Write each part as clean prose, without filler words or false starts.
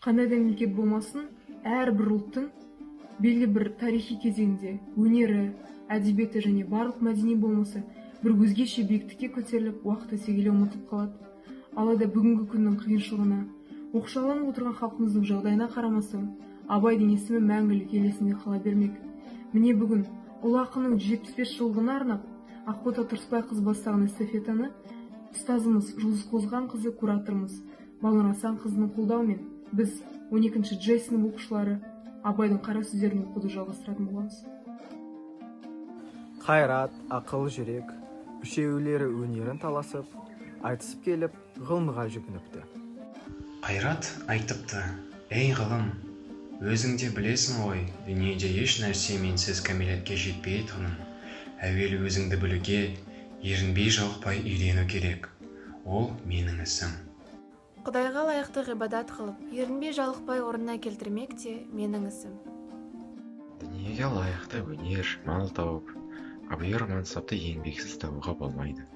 Қандай да мемлекет болмасын, әрбір ұлттың белгілі бір тарихи кезеңде өнері, әдебиеті және барлық мәдени болмысы бір өзгеше биіктікке көтеріліп, уақыт өте келе ұмытылып қалады. Алайда бүгінгі күннің қиыншылығына, оқшауланып отырған халқымыздың жағдайына қарамастан, Абайдың есімі мәңгілік ел есінде қала бермек. Міне, бүгін ұлы ақынның 175 жылдығына арнап Ақбота Тұрысбайқызы бастаған эстафетаны ұстазымыз Жұлдыз Қозғанқызы, кураторымыз Балнұр Асанқызының қолдауымен біз, 12 Дж сынып оқушылары, Абайдың қара сөздерін оқуды жалғастыратын боламыз. Қайрат, ақыл, жүрек үшеулері өнерін таласып, айтысып келіп, ғылымға жүгініпті. Қайрат айтыпты: «Ей, ғылым, өзің де білесің ғой дүниеде еш нәрсе менсіз кәмелетке жетпейтінін. Әуелі өзіңді білуге ерінбей, жалықпай үйрену керек. Ол менің ісім». Құдайға лайықты ғибадат қылып, ерінбей, жалықпай орнына келтірмек те менің ісім. Дүниеге лайықты өнер, мал тауып, абырой, мансапты еңбексіз табуға болмайды.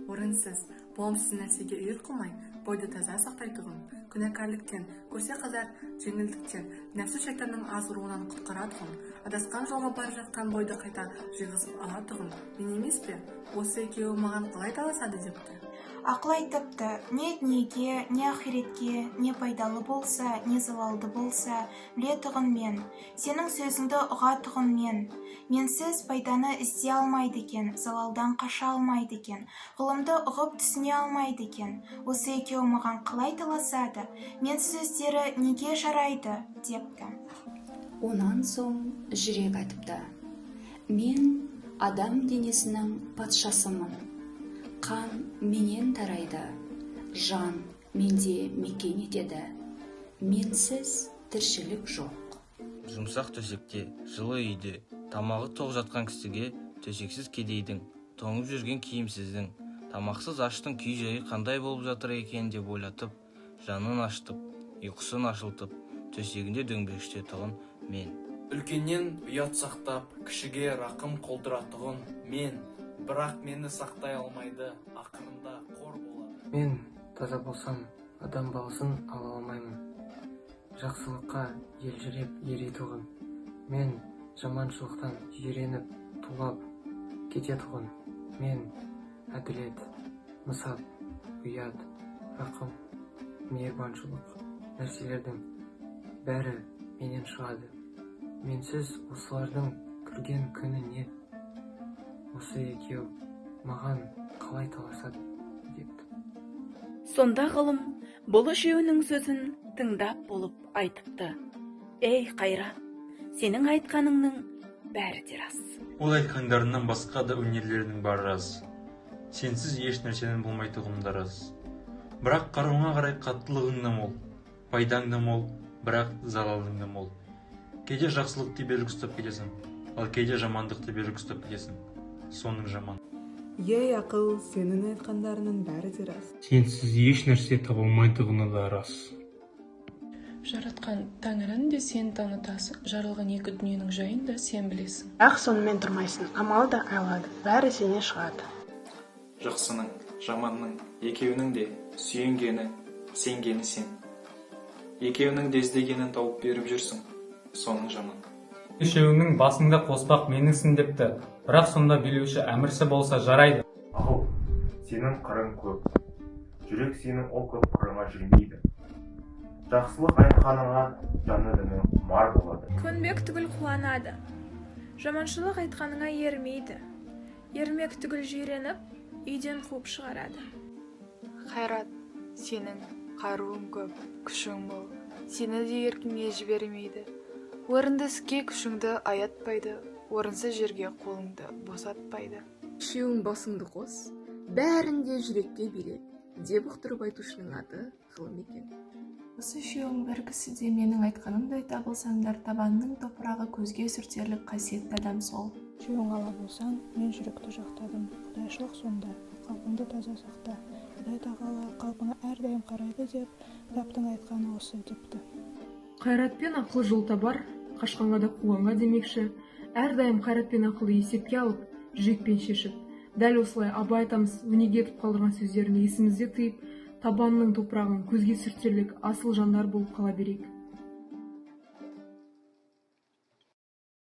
Орынсыз, болымсыз нәрсеге үйір қылмай, бойды таза сақтайтұғын, күнәкарліктен, көсе қазар жеңілдіктен, нәпсі шайтанның азғыруынан құтқаратұғын, адасқан жолға бара жатқан бойды қайта жиғызып алатұғын мен емес пе? Осы екеуі маған қалай таласады?» — депті. Ақыл айтыпты: «Не дүниеге, не ақиретке не пайдалы болса, не залалды болса, білетұғын мен, сенің сөзіңді ұғатұғын мен. Менсіз пайданы іздей алмайды екен, залалдан қаша алмайды екен, ғылымды ұғып түсіне алмайды екен. Осы екеуі маған қалай таласады? Менсіз өздері неге жарайды?» — депті. Онан соң жүрек айтыпты: «Мен адам денесінің патшасымын. Қан менен тарайды, жан менде мекен етеді. Менсіз тіршілік жоқ». Жұмсақ төсекте, жылы үйде, тамағы тоқ жатқан кісіге төсексіз кедейдің, тоңып жүрген киімсіздің, тамақсыз аштың күй жайы қандай болып жатыр екен деп ойлатып, жанын ашытып, ұйқысын ашылтып, төсегінде дөңбекшітетұғын мен. Үлкеннен ұят сақтап, кішіге рақым қылдыратұғын мен. Бірақ мені сақтай алмайды, ақырында қор болады. Мен таза болсам, адам баласын алаламаймын. Жақсылыққа елжіреп еретұғын мен, жаманшылықтан жиреніп, тулап кететұғын мен. Әділет, нысап, ұят, рақым, мейірбаншылық нәрселердің бәрі менен шығады. Менсіз осылардың көрген күні не? Осы екеу маған қалай таласады?» — депті. Сонда ғылым бұл үшеуінің сөзін тыңдап болып айтыпты: «Ей, Қайрат, сенің айтқаныңның бәрі де рас». Ол айтқандарыңнан басқа да өнерлерінің бары рас. Сенсіз еш нәрсенің болмайтұғыны да рас. Бірақ қаруыңа қарай қаттылығың да мол, пайдаң да мол, бірақ залалың да мол. Кейде жақсылықты берік ұстап кетесің, ал кейде жамандықты берік ұстап кетесің. Соның жаман. Ей, ақыл, сенің айтқандарыңның бәрі де рас. Сенсіз еш нәрсе табылмайтұғыны да рас. Жаратқан Тәңіріні де сен танытасың, жаралған екі дүниенің жайын да сен білесің. Бірақ сонымен тұрмайсың, амал да, айла да, бәрі сенен шығады. Жақсының, жаманның екеуінің де сүйенгені, сенгені сен. Екеуінің де іздегенін тауып беріп жүрсің. Соның жаман. Үшеуіңнің басыңды қоспақ менің ісім, депті. Бірақ сонда билеуші әмірші болса жарайды. Ақыл, сенің қырың көп. Жүрек сенің ол көп қырыңа жүрмейді. Жақсылық айтқаныңа жаны діні құмар болады. Көнбек түгіл қуанады, жаманшылық айтқаныңа ермейді. Ермек түгіл жиреніп, үйден қуып шығарады. Қайрат, сенің қаруың көп, күшің мол. Сені де еркіңе жібермейді. Орынды іске күшіңді аятпайды, орынсыз жерге қолыңды босатпайды. «Үшеуің басыңды қос, бәрін де жүрекке билет», — деп ұқтырып айтушының аты ғылым екен. Осы үшеуің бір кісіде менің айтқанымдай табылсаңдар, табанының топырағы көзге сүртерлік қасиетті адам сол. Үшеуің ала болсаң, мен жүректі жақтадым. Құдайшылық сонда, қалпыңды таза сақта. Құдай тағала қалпыңа әрдайым қарайды деп, кітаптың айтқаны осы, депті. Қайрат пен ақыл жол табар қашқанға да, қуғанға демекші, әрдайым қайрат пен ақылды есепке алып, жүрекпен шешіп, дәл осылай Абай атамыз өнеге етіп қалдырған сөздерін есімізде тыйып, табанының топырағын көзге сүртерлік асыл жандар болып қала берейік.